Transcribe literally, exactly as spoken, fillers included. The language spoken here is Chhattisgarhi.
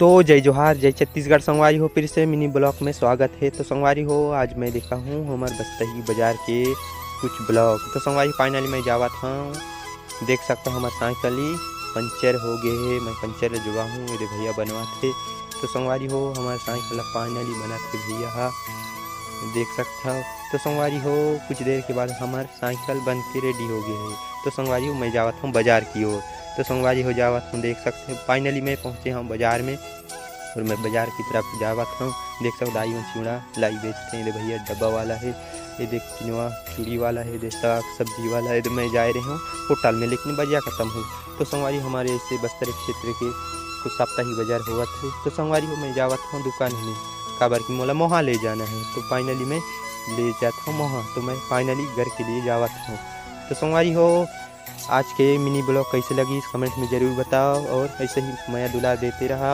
तो जय जोहार, जय छत्तीसगढ़ संगवारी हो, फिर से mini vlog में स्वागत है। तो संगवारी हो, आज मैं देखा हूँ हमर बस्तही बाजार के कुछ vlog। तो संगवारी, finally मैं जावत हूँ, देख सकता हूँ हमर साइकिल ही पंचर हो गए है, मैं पंचर ले जुगा हूँ, ये दे भैया बनवात है। तो संगवारी हो, हमर साइकिल ला finally बनत है भैया हा, देख सकता हूँ। तो संगवारी हो, कुछ देर के बाद हमर साइकिल बन के ready हो गए है। तो संगवारी हो, मैं जावत हूँ बाजार की ओर। तो संगवारी हो, जावत हूँ, देख सकते हैं finally मैं पहुँचे हूँ बाजार में। और मैं बाजार की तरफ जावत हूँ। देख सकते दाई मन चिवड़ा लाई बेचते हैं, ये दे भैया डब्बा वाला है, ये देख किनवा चूड़ी वाला है, ये दे साग सब्जी वाला है। ये दे मैं जा रहे हूँ होटल में, लेकिन बजिया खत्म हो। तो संगवारी, हमारे ऐसे बस्तर क्षेत्र के कुछ साप्ताहिक बाजार होवत है। तो संगवारी हो, मैं जावत हूँ दुकान में, काबर कि मोला मोहा ले जाना है। तो finally मैं ले जात हूँ मोहा। तो मैं finally घर के लिए जावत हूँ। तो संगवारी हो, आज के mini vlog कैसे लगी, इस comment में जरूर बताओ और ऐसे ही मया दुलार देते रहा।